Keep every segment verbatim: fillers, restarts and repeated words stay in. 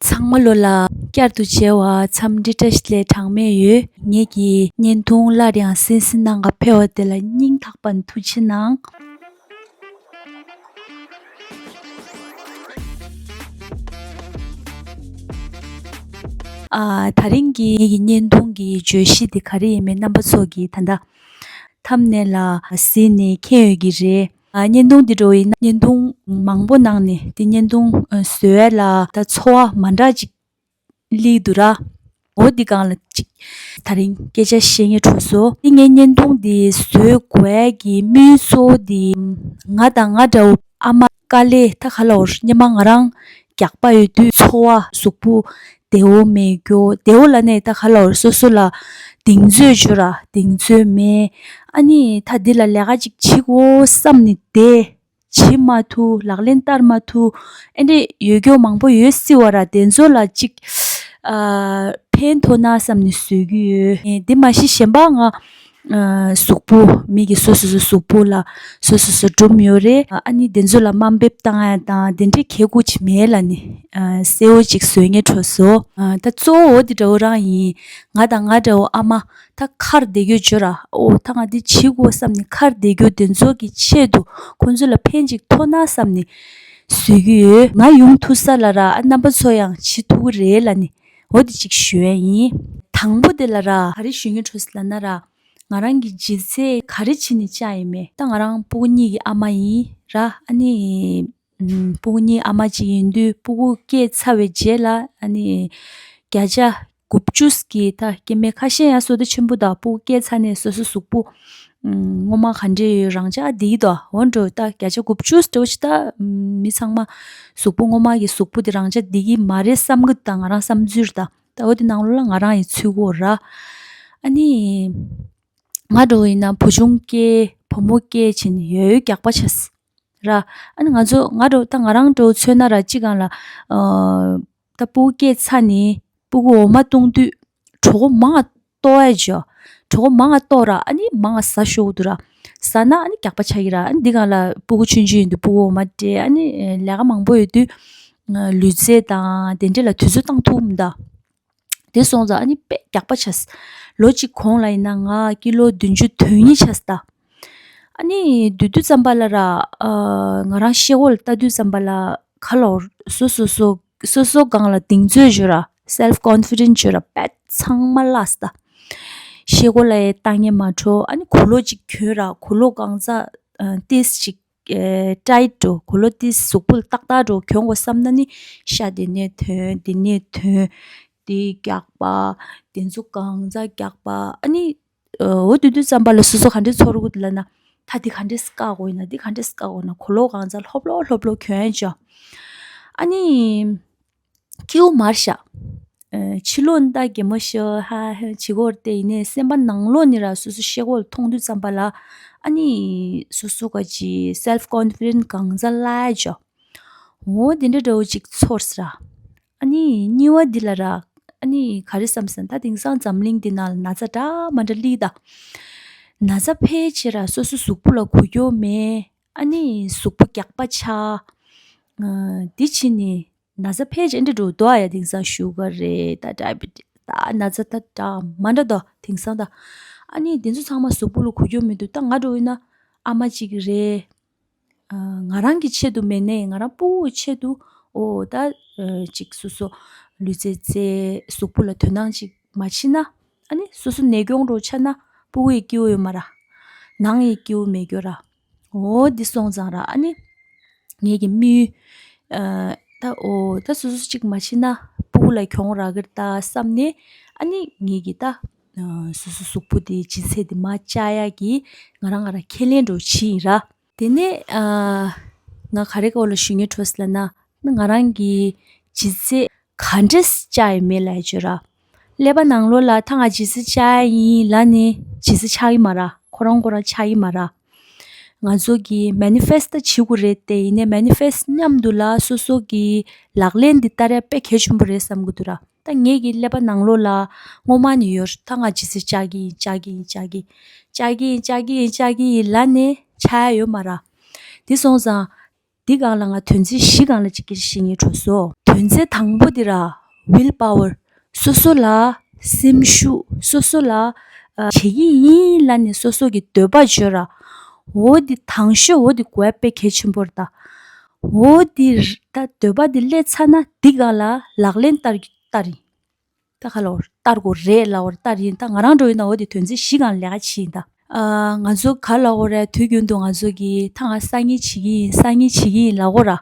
ཚང་མ་ལོ་ལ་བསྐྱར་དུ་མཇལ་བ་འཚམས་འདྲི་བཀྲ་ཤིས་བདེ་ལེགས་གྲངས་མེད་ཡོད། ངེད་ཀྱི་བརྙན་ཐུང་སླར་ཡང་གསན་གཟིགས་གནང་ག་ཕེབས་པ་དེ་ལ་སྙིང་ཐག་པ་ནས་ཐུགས་རྗེ་གནང་། ཨ། ད་རིང་གི་ངེད་ཀྱི་བརྙན་ཐུང་གི་བརྗོད་གཞི་དེ་ག་རེ་ཡིན་མིན་རྣམ་པ་ཚོ་གིས་ད་ལྟ་ཐམ་ནེལ་ལ་གཟིགས་ནས་མཁྱེན་ཡོད་ཀྱི་རེད། ཨ། བརྙན་ཐུང་འདི་འདྲ་བོ་ཡིན་ན་བརྙན་ཐུང་མང་པོ་ནང་ནས་དེ་བརྙན་ཐུང་བཟོ་ཡ་ལ་ད་ཚོར་བ་མ་འདྲ་ཅིག་སླེབས་འདུག་ར། འོ་འདི་སྒང་ལ་ཅིག་ད་རིང་སྐད་ཆ་བཤད་སྙིང་བྲོ་སོང་། འདི་ངའི་བརྙན་ཐུང་འདི་བཟོ་དགོས་ཡ་གི་དམིགས་ཡུལ་གཙོ་བོ་འདི་ང་དང་ང་འདྲ་བོ་ཨ་མ་དཀའ་ལས་ད་ག་ལ་འོར་སྙམ་པ། ང་རང་རྒྱགས་པ་ཡོད་དུས་ཚོར་བ་གཟུགས་པོ་བདེ་བོ་མེད་རྒྱུ། བདེ་བོ་ལབ་ནས་ད་ག་ལ་འོར་སོ་སོ་ལ་གདེང་ཚོད་ཅིག་ཡོད་ར། གདེང་ཚོད་མེད། ཨ་ནི་ད་འདི་ལ་ལས་ཀ་ཅིག་བྱེད་དགོས་བསམ་ནས་བསྡད། བྱེད་མ་ཐུབ། ལག་ལེན་བསྟར་མ་ཐུབ། ཨེ་འདྲས་ཡོད་རྒྱུ་མང་པོ་ཡོད་སྲིད་པ་ར། དེ་ཚོ་ལ་ཅིག་ཨ་ཕན་ཐོགས་ན་བསམ་ནས་བཟོ་གི་ཡོད། ཨེ་འདི་མ་གཞི་གཞན་པ་ང་ཨ་གཟུགས་པོ་མི་གི་སོ་སོ་སོ་གཟུགས་པོ་ལ་སོ་སོ་སོ་སྒྲུང་ཡོད་རེད། ཨ་ནི་དེ་ཚོ་ལ་དམའ་འབེབས་བཏང་ཡ་དང་དེ་འདྲས་གལ་དགོས་ཅིག་མེད་ལབ་ནས་ཨ་གསལ་བོ་ཅིག་བཟོ་སྙིང་བྲོ་སོང་། ཨ་ད་གཙོ་བོ་འོ་དེ་འདྲ་བོ་རང་ཡིན། ང་དང་ང་འདྲ་བོ་ཨ་མ་ད་ཁར་བསྡད་རྒྱུ་ཅིག་ཡོད་ར། འོ་ད་ང་འདི་བྱེད་དགོས་བསམ་ནས་ཁར་བསྡད་རྒྱུ་དེ་ཚོ་གི་ཆེད་དུ་ཁོང་ཚོ་ལ་ཕན་ཅིག་ཐོགས་ན་བསམ་ནས་བཟོ་གི་ཡོད། ང་ཡོང་ཐུབ་ས་ལ་ར་ཨ་རྣམ་པ་ཚོ་ཡང་བྱེད་ཐུབ་ཀྱི་རེད་ལབ་ནས་འོ་དེ་ཅིག་ཞུ་ཡ་ཡིན། དང་པོ་དེ་ལ་ར་ག་རེ་ཞུ་སྙིང་བྲོ་སོང་ལབ་ན་ར། ང་རང་གི་ལྗིད་ཚད་ག་རེ་བྱས་ནས་བཅག་ཡིན་མེད། ད་ང་རང་སྤུ་གུ་གཉིས་ཀྱི་ཨ་མ་ཡིན་ར། ཨ་ནི་ཨུམ། སྤུ་གུ་གཉིས་ཨ་མ་གཅིག་ཡིན་དུས་སྤུ་གུ་སྐྱེས་ཚར་བའི་རྗེས་ལ་ཨ་ནི་བརྒྱ་ཆ་དགུ་བཅུ་གི་ད་སྐྱེ་དམན་ཁ་ཤས་ཡང་བསོད་བདེ་ཆེན་པོ་དང་སྤུ་གུ་སྐྱེས་ཚར་ནས་སོ་སོ་གཟུགས་པོ་ཨུམ། སྔོན་མ་ག་འདྲས་ཡོད་རང་ཅག་བསྡད་ཀྱི་འདུག་འོ་འདྲ་ད་བརྒྱ་ཆ་དགུ་བཅུ་འདྲ་བོ་ཞིག་ད་མི་ཚང་མ་གཟུགས་པོ་སྔོན་མ་གི་གཟུགས་པོ་དེ་རང་ཅག་བསྡད་ཀྱི་མ་རེད་བསམ་གྱི་འདུག་ད་ང་རང་བསམ་ཚུལ་རེད་ད། ད་འོ་དེ་ནང་ལོགས་ལ་ང་རང་ཡི་ཚུད་ཀྱི་ཡོད་ར། ཨ་ནི་ང་འདྲ་བོ་ཡིན་ན་བུ་ཆུང་སྐྱེས་བུ་མོ་སྐྱེས་བྱས་ནས་ཡོད་ཡོད་རྒྱགས་པ་བྱས། ར། ཨ་ནི་ང་ཚོ་ང་འདྲ་ད་ང་རང་འདྲ་མཚོན་ན་ར་གཅིག་སྒང་ལ། ཨ། ད་སྤུ་གུ་སྐྱེས་ཚར་ནས་སྤུ་གུ་འོ་མ་བཏུང་དུས་གྲོད་ཁོག་མང་ང་ལྟོགས་ཡ་ཅིག་ཡོད། གྲོད་ཁོག་མང་ང་ལྟོགས་ར། ཨ་ནི་མང་ང་ཟ་ཤོར་འདུག་ར། ཟ་ན་ཨ་ནི་རྒྱགས་པ་ཆགས་ཀྱི་ར། ཨ་ནི་འདི་སྒང་ལ་སྤུ་གུ་ཆུང་ཆུང་ཡིན་དུས་སྤུ་གུ་འོ་མ་སྤྲད། ཨ་ནི་ལས་ཀ་མང་པོ་ཡོད་དུས་ལུས་རྩལ་དང་དེ་འདྲས་ལ་དུས་ཚོད་བཏང་ཐུབ་མི་འདུག་དེ་སོང་ཙང་ཨ་ནི་དཔེ་རྒྱགས་པ་ཆགས། ལོ་གཅིག་གོང་ལ་ཡིན་ན་ང་ཀི་ལོ་བདུན་ཅུ་དོན་གཉིས་ཆགས་ད། ཨ་ནི་དེ་དུས་ཙམ་པ་ལ་ར། ཨ། ང་རང་ཤེལ་སྒོ་ལ་ལྟ་དུས་ཙམ་པ་ལ་ག་ལ་འོར་སོ་སོ་སོ་སོ་སོ་སྒང་ལ་གདེང་ཚོད་ཅིག་ཡོད་ར། སེལ་ཕི་ཀོན་ཕི་ཌེན་ཊི་ཅིག་ཡོད་ར། དཔེ་ཚང་མ་བརླགས་ད། ཤེལ་སྒོ་ལ་ཡང་ལྟ་སྙིང་མ་བྲོ། ཨ་ནི་གོས་ལོག་ཅིག་གྱོན་ར། གོས་ལོག་གང་ཚ་ཨ་ཏིས་ཅིག་ཨེ། ཊའིཊ་འདྲ་བོ། གོས་ལོག་ཏིས་གཟུགས་པོ་ལ་ཏག་ཏག་འདྲ་བོ་གྱོན་དགོས་བསམ་ན་ནི་ཤ་དེ་ནས་ཐོན། དེ་ནས་ཐོན། དེ་རྒྱགས་པ། དེ་ཚོ་གང་ཚ་རྒྱགས་པ། ཨ་ནི་འོ་དེ་དུས་ཙམ་པ་ལ་སོ་སོ་ག་འདྲས་ཚོར་གི་འདུག་ལབ་ན། ད་འདི་ག་འདྲས་བཀག་དགོས་ཡིན་ན། འདི་ག་འདྲས་བཀག་དགོས་ན། གོས་ལོག་གང་ཚ་ལྷོབ་ལྷོབ་ལྷོབ་ལྷོབ་གྱོན་ཡ་ཅིག་ཡོད། ཨ་ནི། སྐྱིད་པོ་མ་རེད་ཤག་ཨ། ཕྱི་ལོགས་ནས་ད་གད་མོ་ཤོར་ཧ་ཧ་བྱེད་ཀྱི་ཡོད་རེད་དེ། ཡིན་ནའི་སེམས་པ་ནང་ལོགས་ནས་ར་སོ་སོ་ཤེལ་སྒོ་ལ་མཐོང་དུས་ཙམ་པ་ལ་ཨ་ནི་སོ་སོ་ག་ཅིག་སེལ་ཕི་ཀོན་ཕི་ཌེན་ཊི་གང་ཚ་བརླག་ཡ་ཅིག་འོ་དེ་འདྲ་འདྲ་བོ་ཅིག་ཚོར་སོང་ར། ཨ་ནི་གཉིས་པ་འདི་ལ་ར། ཨ་ནི་ག་རེ་བསམ་སོང་། ད་དེང་སང་འཛམ་གླིང་འདི་ནང་ལ་ན་ཚ་འདྲ་མ་འདྲ་སླེབས་ད། ན་ཚ་ཕལ་ཆེར་ར་སོ་སོ་གཟུགས་པོ་ལ་གོ་རྒྱུ་མེད། ཨ་ནི་གཟུགས་པོ་རྒྱགས་པ་ཆགས། ཨ། འདི་བྱས་ནས་ན་ཚ་ཕལ་ཆེར་འདི་འདྲ་འདུག་ཡ། དེང་སང་ཤུ་གར་རེད་ད། ཌའི་བི་ཊི་སི་ད། ན་ཚ་ད་འདྲ་མ་འདྲ་འདུག་དེང་སང་ད། ཨ་ནི་དེ་ཚོ་ཚང་མ་གཟུགས་པོ་ལ་གོ་རྒྱུ་མི་འདུག་ད་ང་འདྲ་བོ་ཡིན་ན་ཨ་མ་གཅིག་རེད། ཨ། ང་རང་གི་ཆེད་དུ་མེད་ནའི་ང་རང་སྤུ་གུའི་ཆེད་དུ། འོ་ད་ཨ་ཅིག་སོ་སོ་ལུས་རྩལ་རྩེ། གཟུགས་པོ་ལ་དོ་སྣང་ཅིག་མ་བྱེད་ན། ཨ་ནི་སོ་སོ་ནད་གྱོང་འདྲ་བོ་ཆགས་ན་སྤུ་གུ་ཡི་སྐྱིད་པོ་ཡོད་མ་རེད། ནང་ཡི་སྐྱིད་པོ་མེད་རྒྱུ་རེད། འོ་འདི་སོང་ཙང་ར། ཨ་ནི་ངེད་ཀྱི་དམིགས་ཡུལ། ཨ། ད་འོ་ད་སོ་སོ་གཅིག་མ་བྱེད་ན་སྤུ་གུ་ལ་གྱོང་རག་གི་རེད་ད་བསམ་ནས། ཨ་ནི་ངེད་ཀྱིས་ད་ཨ་སོ་སོ་གཟུགས་པོ་དེ་ལྗིད་ཚད་དེ་མར་བཅག་ཡག་གི་ང་རང་ང་རང་ཁས་ལེན་འདྲ་བོ་བྱས་ཡིན་ར། དེ་ནས་ཨ་ང་ག་རེ་སྐོར་ལ་ཞུ་སྙིང་བྲོ་སོང་ལབ་ན། ང་རང་གི་ལྗིད་ཚད་ག་འདྲས་བཅག་ཡིན་མེད་ལབ་ཡ་ཅིག་ཡོད་ར། ཀླད་པ་ནང་ལོགས་ལ་ད་ང་ལྗིད་ཚད་བཅག་ཡ་ཡིན་ལབ་ནས་ལྗིད་ཚད་ཆགས་ཀྱི་མ་རེད། ཁོ་རང་ཁོ་རང་ཆགས་ཀྱི་མ་རེད། ང་ཚོ་གིས་མེ་ནི་ཕེ་སི་ཊི་བྱེད་དགོས་རེད་དེ། ཡིན་ནའི་མེ་ནི་ཕེ་སི་ཊི་མཉམ་དུ་ལ་སོ་སོ་གི་ལག་ལེན་འདི་བསྟར་ཡ་དཔེ་གལ་ཆེན་པོ་རེད་བསམ་གྱི་འདུག་ར། ད་ངེད་ཀྱི་ཀླད་པ་ནང་ལོགས་ལ་སྔོན་མ་ནས་ཡོད་རེད། ད་ང་ལྗིད་ཚད་བཅག་གི་ཡིན། བཅག་གི་ཡིན། བཅག་གི་ཡིན། བཅག་གི་ཡིན། བཅག་གི་ཡིན། བཅག་གི་ཡིན་ལབ་ནས་ཆགས་ཡ་ཡོད་མ་རེད། དེ་སོང་ཙང་། འདི་སྒང་ལ་ང་དོན་ཚན་བཞི་སྒང་ལ་ཅིག་སྐད་ཆ་བཤད་སྙིང་འདོད་སོང་། དོན་ཚན་དང་པོ་འདི་ར། ཝིལ་པ་ཝར། སོ་སོ་ལ་སེམས་ཤུགས། སོ་སོ་ལ་ཨ་བྱེད་ཀྱི་ཡིན་ལབ་ནས་སོ་སོ་གི་འདོད་པ་བརྗོད་ར། འོ་འདི་དང་ཤོས་འོ་འདི་དགོས་པ་དཔེ་གལ་ཆེན་པོ་རེད་ད། འོ་འདི་ར་ད་འདོད་པ་འདི་སླེབས་ཚར་ན་འདི་སྒང་ལ་ལག་ལེན་བསྟར་བསྟར་ཡིན། ད་ག་ལབ་དགོས་རེད། བསྟར་དགོས་རེད་ལབ་དགོས་རེད། བསྟར་ཡིན། ད་ང་རང་འདྲ་བོ་ཡིན་ན་འོ་དེ་དོན་ཚན་བཞི་སྒང་ལས་ཀ་བྱེད་ཡིན་ད། ཨ་ང་ཚོ་ག་ལབ་དགོས་རེད། དུས་རྒྱུན་དུ་ང་ཚོ་གིས་ད་ང་སང་ཉིན་བྱེད་ཀྱི་ཡིན། སང་ཉིན་བྱེད་ཀྱི་ཡིན་ལབ་དགོས་ར།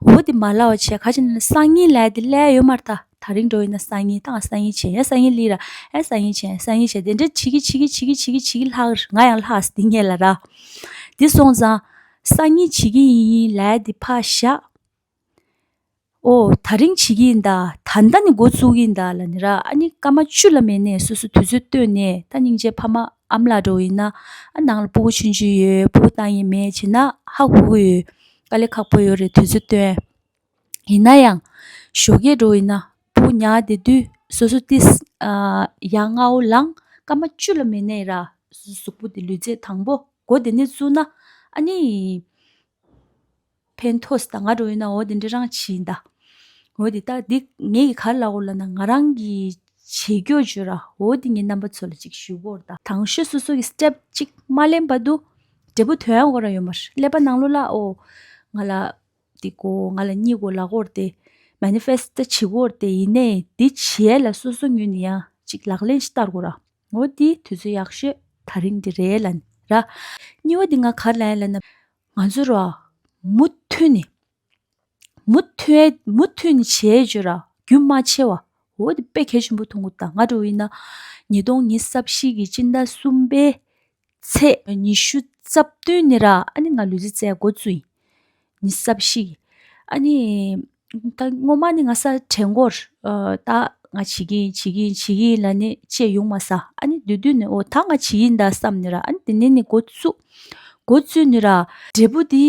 འོ་དེ་མ་ལབ་པ་བྱས། ག་ཅི་ན་སང་ཉིན་ལབ་དེ་སླེབས་ཡོད་མ་རེད་ད། དེ་རིང་འདྲ་བོ་ཡིན་ན་སང་ཉིན། ད་ང་སང་ཉིན་བྱེད། ཡ་སང་ཉིན་སླེབས་ར། ཨེ་སང་ཉིན་བྱེད། སང་ཉིན་བྱེད། དེ་འདྲ་བྱེད་ཀྱི་བྱེད་ཀྱི་བྱེད་ཀྱི་བྱེད་ཀྱི་བྱེད་ཀྱི་ལྷག་ང་ཡང་ལྷག་སྟེ་ངེས་ལ་ར། དེ་སོང་ཙང་སང་ཉིན་བྱེད་ཀྱི་ཡིན་ལབ་དེ་ཕར་བཞག། ཨོ་དེ་རིང་བྱེད་ཀྱི་ཡིན་ད། ད་ལྟ་ནས་འགོ་བཙུགས་ཀྱི་ཡིན་ད་ལབ་ནས་ར། ཨ་ནི་སྐར་མ་བཅུ་ལ་མེད་ནས་སོ་སོ་དུས་ཚོད་བཏོན་ནས། ད་སྙིང་རྗེ་ཕ་མ་ཨ་མ་ལགས་འདྲ་བོ་ཡིན་ན་ཨ་ནང་ལ་སྤུ་གུ་ཆུང་ཆུང་ཡོད། སྤུ་གུ་བཏང་ཡས་མེད་བྱས་ན་ཧ་གོ་གི་ཡོད། དཀའ་ལས་ཁག་པོ་ཡོད་རེད། དུས་ཚོད་བཏོན། ཡིན་ན་ཡང་ཞོགས་ཀས་འདྲ་བོ་ཡིན་ན་སྤུ་གུ་ཉལ་བསྡད་དུས་སོ་སོ་ཏིས་ཨ་ཡར་སྔ་བོ་ལངས། སྐར་མ་བཅུ་ལ་མེད་ནས་ར་སོ་སོ་གཟུགས་པོ་དེ་ལུས་རྩལ་དང་པོ་འགོ་དེ་ནས་བཙུགས་ན་ཨ་ནི་ཕན་ཐོགས་ད། ང་འདྲ་བོ་ཡིན་ན་འོ་དེ་འདྲ་རང་བྱེད་ཡིན་ད། འོ་དེ་ད་འདི་ངས་གི་ག་རེ་ལབ་དགོས་ལབ་ན། ང་རང་གི་བྱེད་སྐྱོ་བརྗོད་ར། འོ་དེ་ངས་རྣམ་པ་ཚོ་ལ་ཅིག་ཞུ་དགོས་རེད་ད། དང་ཤོས་སོ་སོ་གི་སི་ཊེབ་ཅིག་མ་ལེན་བར་དུ་འབྲས་བུ་ཐོན་ཡ་དགོས་ར་ཡོད་མ་རེད། ཀླད་པ་ནང་ལོགས་ལ་ཨོ་ང་ལ་འདི་དགོས། ང་ལ་གཉིས་དགོས་ལབ་དགོས་རེད་དེ། མེ་ནི་ཕེ་སི་ཊོ་བྱེད་དགོས་རེད་དེ། ཡིན་ནའི་འདི་བྱེད་ཡ་ལ་སོ་སོ་ངོས་ནས་ཡང་ཅིག་ལག་ལེན་ཞིག་བསྟར་དགོས་ར། འོ་དེ་དུས་ཚོད་ཡག་ཤོས་དེ་རིང་འདི་རེད་ལབ་ནས་ར། གཉིས་པ་འདི་ང་ག་རེ་ལབ་ཡ་ལབ་ན། ང་ཚོ་ར་མུ་མཐུད་ནས་མུ་མཐུད་མུ་མཐུད་ནས་བྱས་བརྗོད་ར་རྒྱུན་མ་ཆད་པ། འོ་དེ་དཔེ་གལ་ཆེན་པོ་མཐོང་གི་འདུག་ད་ང་འདྲ་བོ་ཡིན་ན་ཉིས་སྟོང་ཉི་ཤུ་རྩ་བཞི་གི་སྤྱི་ཟླ་གསུམ་པའི་ཚེས་ཉི་ཤུ་རྩ་བདུན་ནས་ར་ཨ་ནི་ང་ལུས་རྩལ་རྩེད་འགོ་བཙུགས་ཡིན། ཉི་ཤུ་རྩ་བཞི་གི་ཨ་ནི་ད་སྔོན་མ་ནི་ང་ས་དྲན་གོ་ར། ཨ་ད་ང་བྱེད་ཀྱི་ཡིན། བྱེད་ཀྱི་ཡིན། བྱེད་ཀྱི་ཡིན་ལབ་ནས་བྱས་ཡོང་མ་ས། ཨ་ནི་དུས་དུས་ནས་ཨོ་ད་ང་བྱེད་ཀྱི་ཡིན་ད་བསམ་ནས་ར། ཨ་ནི་དེ་ནས་ནི་འགོ་བཙུགས། འགོ་བཙུགས་ནས་ར་འབྲས་བུ་དེ་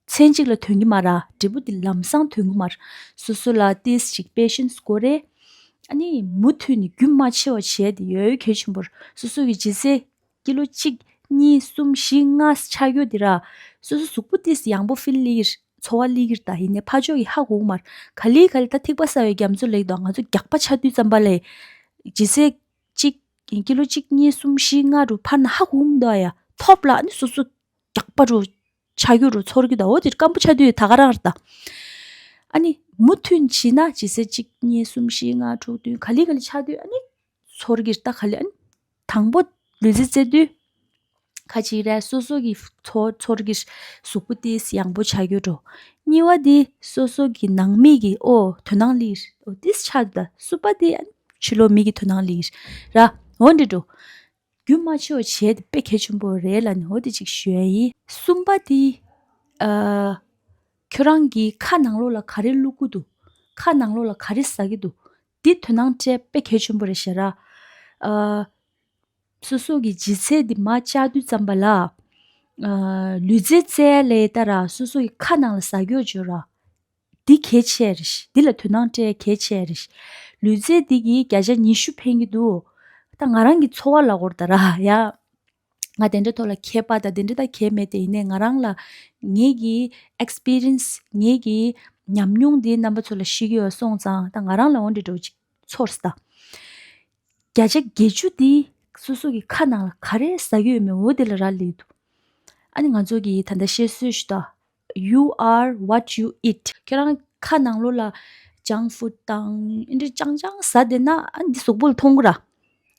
མཚན་གཅིག་ལ་ཐོན་གྱི་མ་ར། འབྲས་བུ་དེ་ལམ་སང་ཐོན་གྱི་མ་ར། སོ་སོ་ལ་ཏིས་ཅིག་པེ་ཤེན་སི་དགོས་རེད། ཨ་ནི་མུ་མཐུད་ནས་རྒྱུན་མ་ཆད་པ་བྱས་དེ་ཡོད་གལ་ཆེན་པོ་ར། སོ་སོ་གི་ལྗིད་ཚད་ཀི་ལོ་གཅིག་གཉིས་གསུམ་བཞི་ལྔ་ཆགས་ཡོད་དེ་ར། སོ་སོ་གཟུགས་པོ་ཏིས་ཡང་པོ་ཕིལ་ལི་གིར་ཚོར་བ་ལི་གིར་ད། ཡིན་ནའི་ཕར་ཕྱོགས་ཀྱི་ཧ་གོ་གི་མ་ར། ག་ལེ་ག་ལེ་ད་ཐིགས་པ་ཟ་བའི་རྒྱ་མཚོ་ལེགས་དོ། ང་ཚོ་རྒྱགས་པ་ཆགས་དུས་ཙམ་པ་ལས་ལྗིད་ཚད་གཅིག་ཀི་ལོ་གཅིག་གཉིས་གསུམ་བཞི་ལྔ་རུ་འཕར་ན་ཧ་གོ་གི་མི་འདུག་ཨ། ཡ་ཐོབ་ལ་ཨ་ནི་སོ་སོ་རྒྱགས་པ་རུ་ཆགས་རྒྱུ་རུ་ཚོར་གྱི་འདུག་འོ་དེ་སྐམ་པོ་ཆགས་དུས་ད་ག་རང་རེད་ད། ཨ་ནི་མུ་མཐུད་བྱས་ན་ལྗིད་ཚད་གཅིག་གཉིས་གསུམ་བཞི་ལྔ་དྲུག་བདུན་ག་ལེ་ག་ལེ་ཆགས་དུས་ཨ་ནི་ཚོར་གྱི་རེད་ད། ག་ལེ་ཨ་ནི་དང་པོ་ལུས་རྩལ་རྩེད་དུས་ཁ་ཅིག་རེད། སོ་སོ་གི་ཚོ་ཚོར་གྱི་གཟུགས་པོ་ཏིས་ཡང་པོ་ཆགས་རྒྱུ་འགྲོ། གཉིས་པ་དེ་སོ་སོ་གི་ནང་མི་གི་ཨོ་དོ་སྣང་ལི་ཨོ་ཏིས་ཆགས་ད། གསུམ་པ་དེ་ཨ་ནི་ཕྱི་ལོགས་མི་གི་དོ་སྣང་ལི་ར། འོ་འདྲ་འགྲོ། རྒྱུན་མ་ཆད་པ་བྱས་དེ་དཔེ་གལ་ཆེན་པོ་རེད་ལབ་ནས་འོ་དེ་ཅིག་ཞུ་ཡ་ཡིན། གསུམ་པ་དེ་ཨ་ཁྱོད་རང་གི་ཁ་ནང་ལོགས་ལ་ག་རེ་བླུག་གི་འདུག་ཁ་ནང་ལོགས་ལ་ག་རེ་ཟ་གི་འདུག་དེ་དོ་སྣང་སྤྲད་དཔེ་གལ་ཆེན་པོ་རེད་ཤག་ར། ཨ་སོ་སོ་གི་ལྗིད་ཚད་དེ་མར་བཅག་དུས་ཙམ་པ་ལ་ཨ་ལུས་རྩལ་རྩེ་ལས་ད་ར་སོ་སོ་གི་ཁ་ནང་ལ་ཟ་རྒྱུ་བྱོས་ར། འདི་གལ་ཆེ་རེད། འདི་ལ་དོ་སྣང་སྤྲད་གལ་ཆེ་རེད། ལུས་རྩལ་འདི་གིས་བརྒྱ་ཆ་ཉི་ཤུ་ཕན་གྱི་འདུག་ད་ང་རང་གི་ཚོར་བ་ལ་གོ་ར་ད་ར་ཡ། ང་དེ་འདྲ་ཐོག་ལ་མཁས་པ་དང་དེ་འདྲ་ད་མཁས་མེད་དེ། ཡིན་ནའི་ང་རང་ལ་ངེད་ཀྱི་ཨེག་སི་པི་རི་ཡན་སི་ངེད་ཀྱི་ཉམས་མྱོང་འདི་རྣམ་པ་ཚོ་ལ་ཤེས་ཀྱི་ཡོད་སོང་ཙང་ད་ང་རང་ལ་འོ་འདྲ་འདྲ་བོ་ཅིག་ཚོར་སོང་ད། བརྒྱ་ཆ་བརྒྱད་ཅུ་དེ་སོ་སོ་གི་ཁ་ནང་ལ་ག་རེ་ཟ་གི་ཡོད་མེད་འོ་དེ་ལ་རག་ལས་འདུག་ཨ་ནི་ང་ཚོ་གི་ད་ལྟ་བཤད་སྲོལ་ཞིག་ད། You are what you eat. ཁྱེད་རང་ཁ་ནང་ལོགས་ལ་ཇང་ཕུཌ་དང་ཨེ་འདྲ་ཅང་ཅང་ཟ་བསྡད་ན་ཨ་ནི་འདི་གཟུགས་པོ་ལ་མཐོང་གི་ར།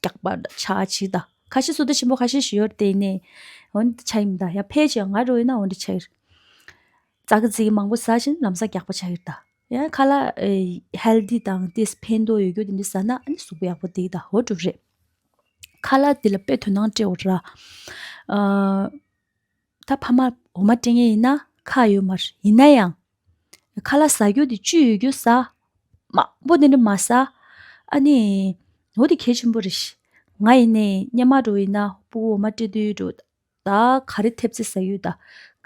རྒྱགས་པ་ཆགས་ཆེ་ད། ཁ་ཤས་བཟོ་ལྟ་ཆེན་པོ་ཁ་ཤས་ཤིག་ཡོད་དེ་ནས་འོ་འདི་ཆགས་ཡིན་ད། ཡ་ཕལ་ཆེར་ང་རོ་ཡིན་ན་འོ་འདི་ཆགས་ཡིན། ཙག་གི་ཙིག་གི་མང་པོ་ཟ་བཞིན་ལམ་སང་རྒྱགས་པ་ཆགས་ཡོད་ད། ཡང་ཁ་ལག་ཧེལ་ཐི་དང་ཏིས་ཕན་ཐོགས་ཡོད་རྒྱུ་དེ་འདྲ་ཟ་ན་ཨ་ནི་གཟུགས་པོ་ཡག་པོ་འདུག་ད། འོ་འགྲུབ་རེད། ཁ་ལག་དེ་ལ་དཔེ་དོ་སྣང་སྤྲད་འོ་ར། ཨ་ད་ཕ་མ་འོ་མ་སྤྲད་མཁན་ཡིན་ན་ཁ་ཡོད་མ་རེད། ཡིན་ན་ཡང་ཁ་ལག་ཟ་རྒྱུ་དེ་བཅུད་ཡོད་རྒྱུ་ཟ། མང་པོ་དེ་འདྲ་མ་ཟ། ཨ་ནི་འོ་དེ་གལ་ཆེན་པོ་རེད། ང་ཡིན་ནའི་སྔོན་མ་འདྲ་བོ་ཡིན་ན་སྤུ་གུ་འོ་མ་སྤྲད་དུས་འགྲོ། ད་ག་རེ་ཐེབས་རྩེ་ཟ་ཡོད་ད།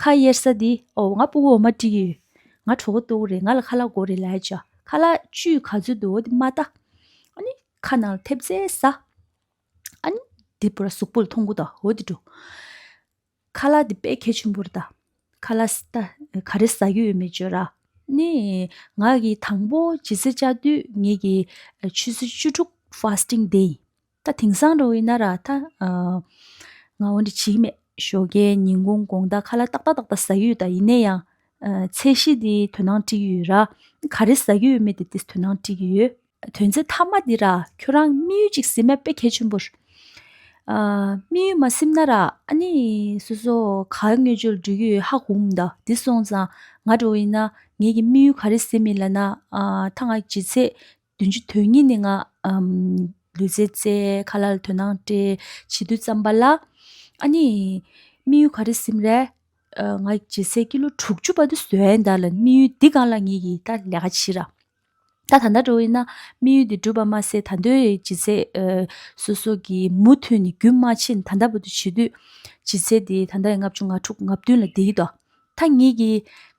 ཁ་གཡར་ས་འདི་ཨོ་ང་སྤུ་གུ་འོ་མ་སྤྲད་ཀྱི་ཡོད། ང་གྲོད་ཁོག་ལྟོགས་རེད། ང་ལ་ཁ་ལག་དགོས་རེད་ལབ་ཡ་ཅག་ཁ་ལག་བཅུད་ག་ཚོད་འདུག་འོ་དེ་མ་ལྟ། ཨ་ནི་ཁ་ནང་ལ་ཐེབས་རྩེ་ཟ། ཨ་ནི་དེ་པུ་ར་གཟུགས་པོ་ལ་མཐོང་གི་འདུག་འོ་དེ་འགྲོ། ཁ་ལག་དེ་དཔེ་གལ་ཆེན་པོ་རེད་ད། ཁ་ལག་ད་ ག་རེ་ཟ་གི་ཡོད་མེད་བརྗོད་ར། ནི་ང་གི་དང་པོ་ལྗིད་ཚད་བཅག་དུས་ངེད་ཀྱི་ཆུ་ཚོད་བཅུ་དྲུག་fasting day ཡིན། ད་དེང་སང་འགྲོ་ཡིན་ན་ར་ད་ང་འོན་ཏེ་བྱེད་ཀྱི་མེད། ཞོགས་ཀའི་ཉིན་གུང་དགོང་དག་ཁ་ལག་ཏག་ཏག་ཏག་ཏག་ཟ་གི་ཡོད། ད་ཡིན་ན་ཡང་ཚད་གཞི་དེ་དོ་སྣང་སྤྲད་ཀྱི་ཡོད་ར། ག་རེ་ཟ་གི་ཡོད་མེད་དེ་དེ་དོ་སྣང་སྤྲད་ཀྱི་ཡོད། དོན་ཚན་མཐའ་མ་འདི་ར་ཁྱོད་རང་དམིགས་ཡུལ་ཅིག་ཟིན་མ་དཔེ་གལ་ཆེན་པོ་རེད། ཨ། དམིགས་ཡུལ་མ་ཟིན་ན་ར་ཨ་ནི་སོ་སོ་ག་དངོས་ཆོས་འགྲོ་གི་ཡོད་ཧ་གོ་མི་འདུག་དེ་སོང་ཙང་ང་འགྲོ་ཡིན་ན་ངེད་ཀྱི་དམིགས་ཡུལ་ག་རེ་ཟིན་མིན་ལབ་ན། ཨ། ད་ང་ལྗིད་ཚད་བདུན་ཅུ་དོན་གཉིས་ནས་ང་ཨམ་ལུས་རྩལ་རྩེ་ཁ་ལག་ལ་དོ་སྣང་སྤྲད་བྱེད་དུས་ཙམ་པ་ལ། ཨ་ནི་དམིགས་ཡུལ་ག་རེ་ཟིན་རེད། ཨ། ང་ལྗིད་ཚད་ཀི་ལོ་དྲུག་ཅུ་བར་དུ་བཟོ་ཡ་ཡིན་ད་ལབ་དམིགས་ཡུལ་འདི་སྒང་ལ་ངེད་ཀྱིས་ད་ལས་ཀ་བྱེད་ར། ད་ད་ལྟ་འགྲོ་ཡིན་ན་དམིགས་ཡུལ་འདི་འགྲུབ་པ་མ་ཟད་ད་དུང་ལྗིད་ཚད་ཨ་སོ་སོ་གི་མུ་མཐུད་ནས་རྒྱུན་མ་ཆད་ནས་ད་ལྟ་བར་དུ་བྱེད་དུས་ལྗིད་ཚད་འདི་ད་ལྟ་ལྔ་བཅུ་ང་དྲུག་ང་བདུན་ལ་བསྡད་ཀྱི་འདུག་ད་ངེད་ཀྱི་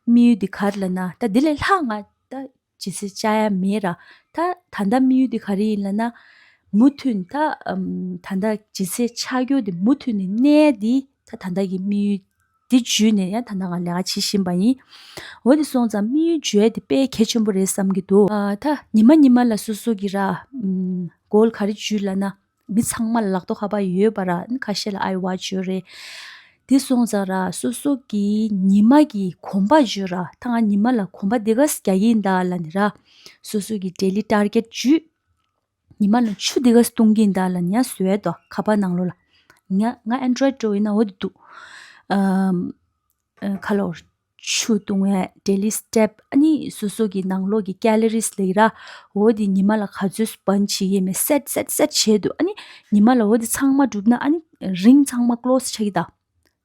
དམིགས་ཡུལ་འདི་ག་རེ་ལབ་ན། ད་འདི་ལས་ལྷག་ང་ད་ལྗིད་ཚད་བཅག་ཡ་མེད་ར། ད་ད་ལྟ་དམིགས་ཡུལ་འདི་ག་རེ་ཡིན་ལབ་ན། མུ་མཐུད་ད་ཨམ་ད་ལྟ་ལྗིད་ཚད་ཆག་ཡོད་འདི་མུ་མཐུད་ནས་གནས་འདི་ད་ད་ལྟ་གི་དམིགས་ཡུལ་འདི་བརྒྱུད་ནས་ཡང་ད་ལྟ་ང་ལས་ཀ་བྱེད་བཞིན་པ་ཡིན། འོ་དེ་སོང་ཙང་དམིགས་ཡུལ་བརྗོད་ཡ་འདི་དཔེ་གལ་ཆེན་པོ་རེད་བསམ་གྱི་འདུག་ཨ། ད་ཉི་མ་ཉི་མ་ལ་སོ་སོ་གི་ར་ཨམ་goal ག་རེ་བརྒྱུད་ལབ་ན། མི་ཚང་མ་ལ་ལག་ཐོག་ཁ་པར་ཡོད་པ་ར། ཁ་ཤས་ལ་iWatch ཡོད་རེད། དེ་སོང་ཙང་ར་སོ་སོ་གི་ཉི་མ་གི་གོམ་པ་བརྗོད་ར། ད་ང་ཉི་མ་ལ་གོམ་པ་འདི་ག་ཙམ་རྒྱག་གི་ཡིན་ད་ལབ་ནི་ར། སོ་སོ་གི་daily target བརྒྱུད། ཉི་མ་ལ་ཆུ་འདི་ག་ཙམ་བཏུང་གི་ཡིན་ད་ལབ་ནི་ཡང་བཟོ་ཡ་དོ་ཁ་པར་ནང་ལོགས་ལ། ང་ང་Android འགྲོ་ཡིན་ན་འོ་དེ་འདུག་ཨམ། ཨ། ཁ་ལོར་ཆུ་བཏུང་བའི་daily step ཨ་ནི་སོ་སོ་གི་ནང་ལོགས་ཀྱི་calories ལབ་ཀྱི་ར། འོ་དེ་ཉི་མ་ལ་ག་ཚོད་burn བྱེད་ཀྱི་ཡོད་མེད་set set set བྱས་འདུག་ཨ་ནི་ཉི་མ་ལ་འོ་དེ་ཚང་མ་གྲུབ་ན་ཨ་ནི་རིང་ཚང་མ་close ཆགས་ཀྱི་ད།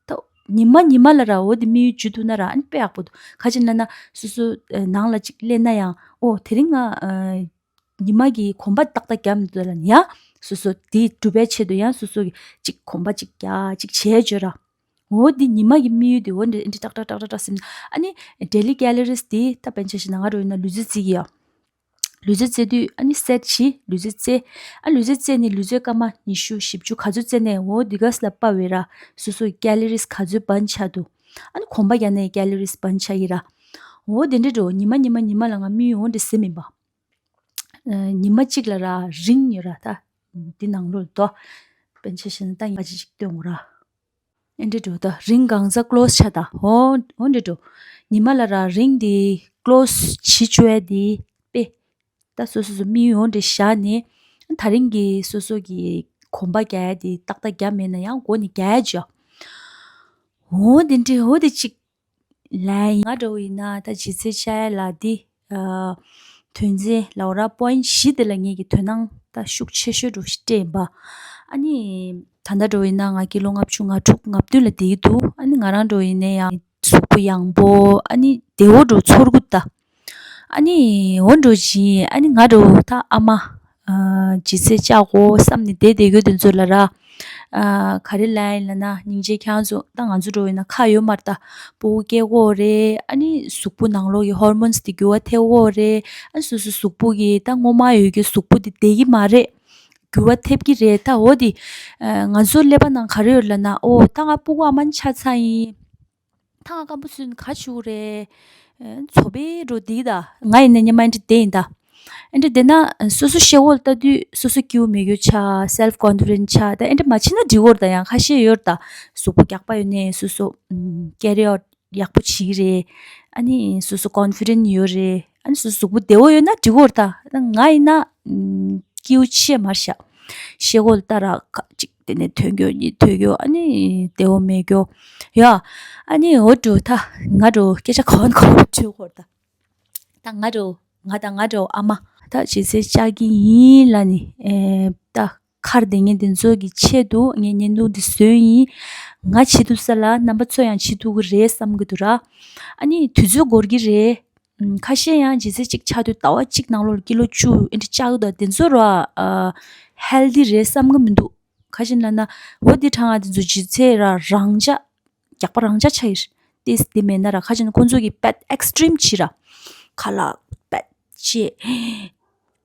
ད་ཉི་མ་ཉི་མ་ལ་ར་འོ་དེ་དམིགས་ཡུལ་བརྒྱུད་ཐུབ་ན་ར་ཨ་ནི་དཔེ་ཡག་པོ་འདུག་ག་ཅི་ལབ་ན་སོ་སོ་ཨ་ནང་ལ་ཅིག་སླེབས་ན་ཡང་འོ་དེ་རིང་ང་ཨ་ཉི་མ་གི་གོམ་པ་ཏག་ཏག་བརྒྱབ་མི་འདུག་ལབ་ནི་ཡང་སོ་སོ་དེ་སྒྲུབ་པའི་ཆེད་དུ་ཡང་སོ་སོ་གི་ཅིག་གོམ་པ་ཅིག་རྒྱག་ཅིག་བྱས་བརྗོད་ར། འོ་འདི་ཉི་མ་གི་དམིགས་ཡུལ་དེ་འོ་འདི་འདི་ཏག་ཏག་ཏག་ཏག་ཏག་ཟིན། ཨ་ནི་daily calories དེ་ད་དཔེར་ན་ཆ་བཞག་ན་ང་འགྲོ་ཡིན་ན་ལུས་རྩལ་རྩེ་གི་ཡ། ལུས་རྩལ་རྩེ་དུས་ཨ་ནི་set བྱེད་ལུས་རྩལ་རྩེ། ཨ་ལུས་རྩལ་རྩེ་ནི་ལུས་རྩལ་སྐར་མ་ཉི་ཤུ་བཞི་བཅུ་ག་ཚོད་རྩེ་ནས་འོ་འདི་ག་ལ་དཔག་པའི་ར་སོ་སོ་གི་calories ག་ཚོད་burn ཆགས་འདུག་ཨ་ནི་གོམ་པ་རྒྱག་ནས་calories burn ཆགས་ཀྱི་ར། འོ་དེ་འདྲ་འགྲོ་ཉི་མ་ཉི་མ་ཉི་མ་ལ་ང་དམིགས་ཡུལ་འོ་འདྲ་ཟིན་མིན་པ། ཨ་ཉི་མ་གཅིག་ལ་ར་རིང་ཡོད་ར་ད། འདི་ནང་ལོགས་དོ། དཔེར་ན་ཆ་བཞག་ན་ད་ཉི་མ་གཅིག་ཅིག་སྟོན་འོ་ར། ཨེ་འདྲ་འགྲོ་ད་རིང་གང་ཚ་close ཆགས་ད་འོ་འོ་འདྲ་འགྲོ། ཉི་མ་ལ་ར་རིང་འདི་close བྱེད་བཅུག་ཡ་འདི་དཔེ། ད་སོ་སོ་སོ་དམིགས་ཡུལ་འོ་འདྲ་བཞག་ནས། ད་རིང་གི་སོ་སོ་གི་གོམ་པ་རྒྱག་ཡ་འདི་ཏག་ཏག་རྒྱབ་མེད་ན་ཡང་འགོ་ནས་རྒྱག་ཡ་བྱོས། འོ་དེ་འདྲ་འོ་དེ་གཅིག་ལན་ཡིན། ང་འདྲ་བོ་ཡིན་ན་ད་ལྗིད་ཚད་བཅག་ཡ་ལ་འདི་ཨ་དོན་ཚན་ལབ་ར་point བཞི་དེ་ལ་ངེད་ཀྱི་དོ་སྣང་ད་ཤུགས་ཆེ་ཤོས་འདྲ་བོ་ཞིག་སྤྲད་ཡིན་པ། ཨ་ནི་ད་ལྟ་འདྲ་བོ་ཡིན་ན་ང་ཀི་ལོ་ལྔ་བཅུ་ང་དྲུག་ང་བདུན་ལ་བསྡད་ཀྱི་འདུག་ཨ་ནི་ང་རང་འདྲ་བོ་ཡིན་ན་ཡང་གཟུགས་པོ་ཡངས་པོ་ཨ་ནི་བདེ་བོ་འདྲ་བོ་ཚོར་གྱི་འདུག་ད། ཨ་ནི་འོ་འདྲ་བོ་ཞིག་ཨ་ནི་ང་འདྲ་བོ་ད་ཨ་མ་ཨ་ལྗིད་ཚད་བཅག་དགོས་བསམ་ནས་བསྡད་བསྡད་ཡོད་དེ་ཚོ་ལ་ར། ཨ་ག་རེ་ལབ་ཡིན་ལབ་ན་སྙིང་རྗེ་ཁྱེད་རང་ཚོ་ད་ང་ཚོ་འདྲ་བོ་ཡིན་ན་ཁག་ཡོད་མ་རེད་ད། སྤུ་གུ་སྐྱེ་གོ་རེད། ཨ་ནི་གཟུགས་པོ་ནང་ལོགས་ཀྱི་hormones དེ་འགྱུར་བ་ཐེབས་གོ་རེད། ཨ་ནི་སོ་སོ་གཟུགས་པོ་གི་ད་སྔོན་མ་ཡོད་རྒྱུ་གཟུགས་པོ་དེ་བསྡད་ཀྱི་མ་རེད། འགྱུར་བ་ཐེབས་ཀྱི་རེད། ད་འོ་དེ་ཨ་ང་ཚོ་ཀླད་པ་ནང་ག་རེ་ཡོད་ལབ་ན། ཨོ་ད་ང་སྤུ་གུ་ཨ་མ་ཆགས་ཚར་ཡིན། ད་ང་སྐམ་པོ་བཟོས་ནས་ག་བྱེད་དགོས་རེད། ཨེ་ཚོ་པའི་འགྲོ་འདི་ད་ང་ཡིན་ན་སྙམ་མ་འདྲ་བསྡད་ཡིན་ད། ཨེ་འདྲ་བསྡད་ན་སོ་སོ་ཤེལ་སྒོ་ལ་ལྟ་དུས་སོ་སོ་སྐྱིད་པོ་མེད་རྒྱུ་ཆགས། self confident ཆགས། ད་ཨེ་འདྲ་མ་བྱེད་ན་འགྲིག་གི་རེད། ད་ཡང་ཁ་ཤས་ཡོད་རེད་ད། གཟུགས་པོ་རྒྱགས་པ་ཡོད་ནས་སོ་སོ་ཨམ་carry out ཡག་པོ་བྱེད་ཀྱི་རེད། ཨ་ནི་སོ་སོ་confident ཡོད་རེད། ཨ་ནི་སོ་སོ་གཟུགས་པོ་བདེ་བོ་ཡོད་ན་འགྲིག་གི་རེད་ད། ད་ང་ཡིན་ན་ཨམ་སྐྱིད་པོ་ཆེ་མ་རེད་ཤག་ཤེལ་སྒོ་ལ་ལྟ་ར་ཁ་ཅིག་དེ་ནས་ཐོན་རྒྱུ་གཉིད་ཐོན་རྒྱུ་ཨ་ནི་བདེ་བོ་མེད་རྒྱུ། ཡ། ཨ་ནི་འོ་འདྲ་ད་ང་འདྲ་སྐད་ཆ་གང་གང་བརྗོད་དགོས་ད། ད་ང་འདྲ་ང་དང་ང་འདྲ་ཨ་མ་ད་ལྗིད་ཚད་བཅག་གི་ཡིན་ལབ་ནི་ཨེ་ད་ཁར་བསྡད་མཁན་དེ་ཚོ་གི་ཆེད་དུ་ངས་བརྙན་ཐུང་འདི་བཟོས་ཡིན། ང་བྱེད་ཐུབ་ས་ལ་རྣམ་པ་ཚོ་ཡང་བྱེད་ཐུབ་ཀྱི་རེད་བསམ་གྱི་འདུག་ར། ཨ་ནི་དུས་ཚོད་འགོར་གྱི་རེད། ཨམ་ཁ་ཤས་ཡང་ལྗིད་ཚད་གཅིག་ཆགས་དུས་ཟླ་བ་གཅིག་ནང་ལོགས་ལ་ཀི་ལོ་བཅུ་ཨེ་འདྲ་བཅག་གི་འདུག་དེ་ཚོ་ར་ཨ་healthy རེད་བསམ་གྱི་མི་འདུག་ག་ཅི་ལབ་ན་འོ་འདི་གྲང་ང་དེ་ཚོ་ལྗིད་ཚད་ར་རང་འཇགས་རྒྱགས་པ་རང་འཇགས་ཆགས་ཡིན། ཏིས་འདི་མེད་ན་ར་ཁ་ཅིག་ན་ཁོང་ཚོ་གི་དཔེ་extreme བྱེད་ར། ཁ་ལག་དཔེ་བཅད།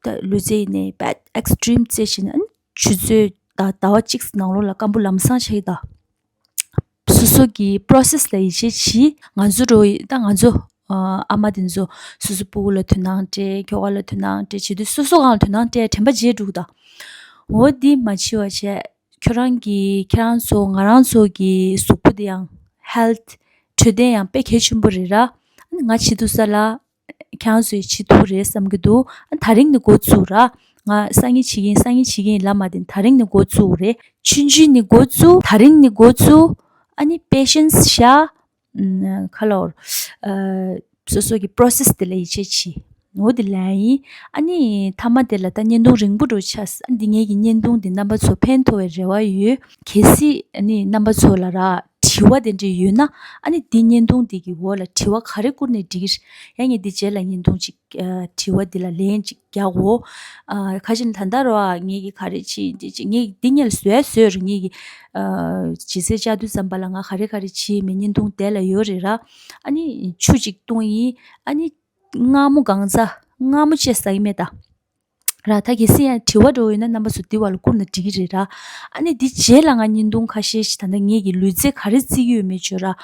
ད་ལུས་རྩལ་ཡིན་ནའི་དཔེ་extreme རྩེད་བྱེད་ན་ཨ་ནི་ཆུ་ཚོད་ད་ཟླ་བ་གཅིག་ནང་ལོགས་ལ་སྐམ་པོ་ལམ་སང་ཆགས་ཡི་ད། སོ་སོ་གི་པོ་རོ་སེ་སི་ལ་ཡིད་ཆེས་བྱེད། ང་ཚོ་འགྲོ་ཡི་ད་ང་ཚོ་ཨ་མ་དེ་ཚོ་སོ་སོ་སྤུ་གུ་ལ་དོ་སྣང་སྤྲད། ཁྱོ་ག་ལ་དོ་སྣང་སྤྲད་བྱེད་དུས་སོ་སོ་གང་ལ་དོ་སྣང་སྤྲད་དྲན་པ་བརྗེད་འགྲོ་གི་ད། འོ་འདི་མ་བྱེད་པ་བྱས། ཁྱོད་རང་གི་ཁྱེད་རང་ཚོ་ང་རང་ཚོ་གི་གཟུགས་པོ་དེ་ཡང་ཧེལ་ཐི་འཕྲོད་བསྟེན་ཡང་དཔེ་གལ་ཆེན་པོ་རེད་ར། ང་བྱེད་དུས་ས་ལ། ཁྱེད་རང་ཚོས་བྱེད་ཐུབ་རེད་བསམ་གྱི་འདུག་ཨ་ད་རིང་ནས་འགོ་བཙུགས་ར། ང་སང་ཉིན་བྱེད་ཀྱི་ཡིན་སང་ཉིན་བྱེད་ཀྱི་ཡིན་ལབ་མ་བསྡད། ད་རིང་ནས་འགོ་བཙུགས་རེད། ཆུང་ཆུང་ནས་འགོ་བཙུགས། ད་རིང་ནས་འགོ་བཙུགས། ཨ་ནི་པེ་ཤེན་སི་བཞག་ཨ་ཁ་ལོར། ཨ་སོ་སོ་གི་པོ་རོ་སེ་སི་དེ་ལ་ཡིད་ཆེས་བྱེད། འོ་དེ་ལབ་ཡིན། ཨ་ནི་མཐའ་མ་དེ་ལ་ད་བརྙན་ཐུང་རིང་པོ་འགྲོ་ཆགས། ཨ་འདི་ངེད་ཀྱི་བརྙན་ཐུང་འདི་རྣམ་པ་ཚོ་ཕན་ཐོགས་པའི་རེ་བ་ཡོད། གལ་སྲིད་ཨ་ནི་རྣམ་པ་ཚོ་ལ་ར་དྲི་བ་དེ་འདྲ་ཡོད་ན། ཨ་ནི་འདི་བརྙན་ཐུང་འདི་གི་འོག་ལ་དྲི་བ་ག་རེ་བསྐུར་ནས་འགྲིག་གི་རེད། ཡང་ངས་འདི་རྗེས་ལ་བརྙན་ཐུང་ཅིག་ཨ་དྲི་བ་འདི་ལ་ལན་ཅིག་རྒྱག་གོ། ཨ་ཁ་ཅིག་ད་ལྟ་ར་ངེད་ཀྱི་ག་རེ་བྱེད་འདི་བྱེད་ངེད་ཀྱི་འདི་ཉལ་བཟོས་བཟོས་རེད། ངེད་ཀྱི་ཨ་ཇི་སེ་བཅའ་དུས་ཙམ་པ་ལ་ང་ག་རེ་ག་རེ་བྱེད་མེད་བརྙན་ཐུང་དེ་ལ་ཡོད་རེད་ར། ཨ་ནི་ཆུ་ཅིག་བཏུང་ཡིན། ཨ་ནི་མངར་མོ་གང་ཚ་མངར་མོ་བཅད་ཟ་གི་མེད་ད། ར་ད་གལ་སྲིད་ཡང་དྲི་བ་འགྲོ་ཡོད་ན་རྣམ་པ་ཚོ་འདི་བར་ལ་བསྐུར་ན་འགྲིག་གི་རེད་ར། ཨ་ནི་འདི་རྗེས་ལ་ང་བརྙན་ཐུང་ཁ་ཤས་ཤིག་ད་ལྟ་ངེད་ཀྱི་ལུས་རྩལ་ག་རེ་རྩེ་གི་ཡོད་མེད་བརྗོད་ར།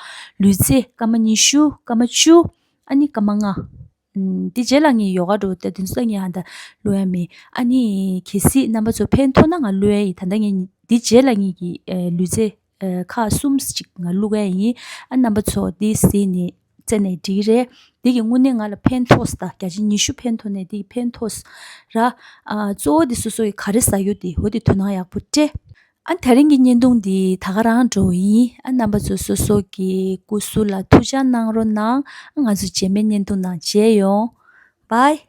ལུས་རྩལ་སྐར་མ་ཉི་ཤུ་སྐར་མ་བཅུ། ཨ་ནི་སྐར་མ་ལྔ། ཨུམ། འདི་རྗེས་ལ་ངས་ཡོ་ག་འགྲོ་དེ་དུས་ཚོད་ངས་ཧ་ད་བླུག་ཡ་མེད། ཨ་ནི་གལ་སྲིད་རྣམ་པ་ཚོ་ཕན་ཐོགས་ན་ང་བླུག་ཡ་ཡིན། ད་ལྟ་ངས་འདི་རྗེས་ལ་ངེད་ཀྱི་ཨེ་ལུས་རྩལ་ཨེ་ཁག་གསུམ་ཅིག་ང་བླུག་ཡ་ཡིན། ཨ་རྣམ་པ་ཚོ་འདི་གཟིགས་ནས་རྩེ་ནས་འགྲིག་རེད། འདི་གི་དངོས་གནས་ང་ལ་ཕན་ཐོགས་ད་བརྒྱ་ཆ་ཉི་ཤུ་ཕན་ཐོགས་ནས་འདི་གི་ཕན་ཐོགས་ར། ཨ་གཙོ་བོ་འདི་སོ་སོ་ཡི་ག་རེ་ཟ་རྒྱུ་འདི་འོ་འདི་དོ་སྣང་ཡག་པོ་སྤྲད། ཨ་དེ་རིང་གི་བརྙན་ཐུང་འདི་ད་ག་རང་འགྲོ་ཡིན། ཨ་རྣམ་པ་ཚོ་སོ་སོ་གི་སྐུ་གཟུགས་ལ་ཐུགས་ཅག་གནང་རོགས་གནང་། ཨ་ང་ཚོ་རྗེས་མའི་བརྙན་ཐུང་ནང་མཇལ་ཡོང་། Bye།